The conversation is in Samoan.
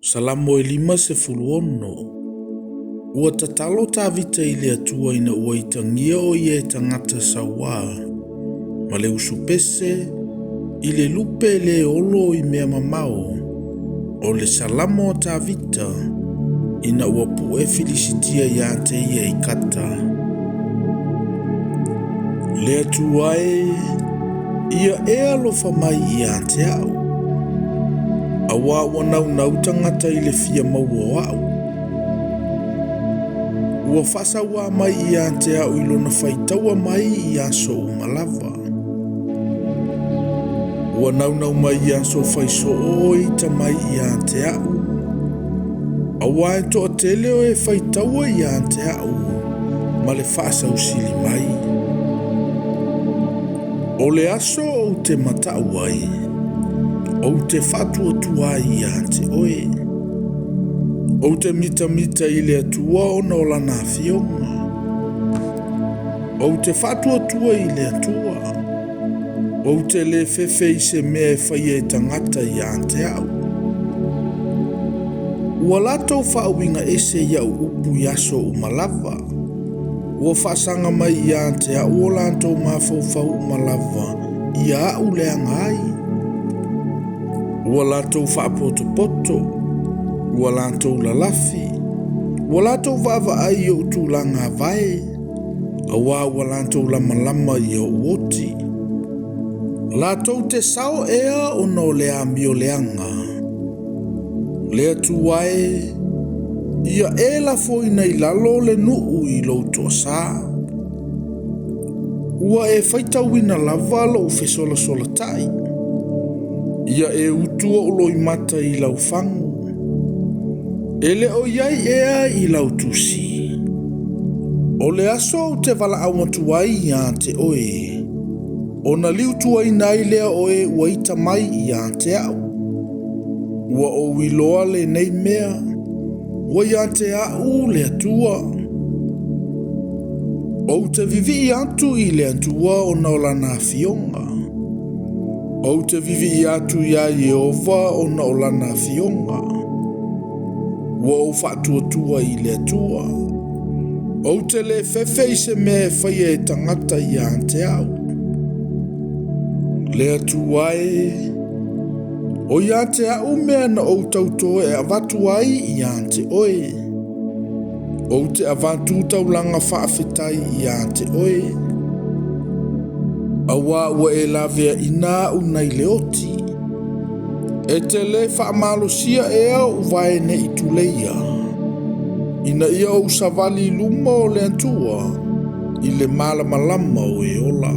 Salamo e 56. Ua tatalo Tavita i le Atua ina ua itagia o ia e tagata sauā, ma le usupese i le lupe le olo i mea mamao. O le Salamo a Tavita ina ua pu'e Filisitia iā te ia i Kata. Le Atua e, ia e alofa mai ia te a'u, auā ua naunau tagata i le fia maua o a'u. Ua faasauā mai ia te a'u i lona faitaua mai i aso uma lava. Ua naunau mai i aso faisoo o e ita mai ia te a'u, auā e toatele o e faitaua ia te a'u ma le faasausili mai. O le aso ou te mata'u ai, ou te faatuatua ai ia te oe. Ou te mitamita i le Atua ona o lana afioga. Ou te faatuatua i le Atua. Ou te le fefe i se mea e faia e tagata ia te a'u. Ua latou faauiga ese ia'u upu i aso uma lava. Ua faasaga mai ia te a'u o latou mafaufau uma lava ia a'u leaga ai. Ua latou faapotopoto, ua latou lalafi, ua latou vaavaai i o'u tulaga vae, auā ua latou lamalama i o'u oti. Latou te sao ea ona o le amio leaga. Le Atua e, ia e lafoina i lalo le nuu i lou toasā. Ua e faitauina lava lou fesolasolata'i. Ia e utu o'u loimata i lau fagu. E le o i ai ea i lau tusi. O le aso ou te valaau atu ai ia te oe, ona liutuaina ai lea o e ua ita mai ia te a'u. Ua ou iloa lenei mea, ua ia te a'u le Atua. Ou te vivii atu i le Atua ona o lana afioga. Ou te vivii atu iā Ieova ona o lana afioga. Ua ou faatuatua i le Atua. Ou te le fefe i se mea e faia e tagata ia te a'u. Le Atua e, o ia te a'u mea na ou tautō e avatu ai ia te oe. Ou te avatu taulaga faafetai ia te oe. Auā ua e laveaina a'u nai le oti. E te lē faamalosia ea o'u vae ne'i tuleia, ina ia ou savali i luma o le Atua i le malamalama o e ola.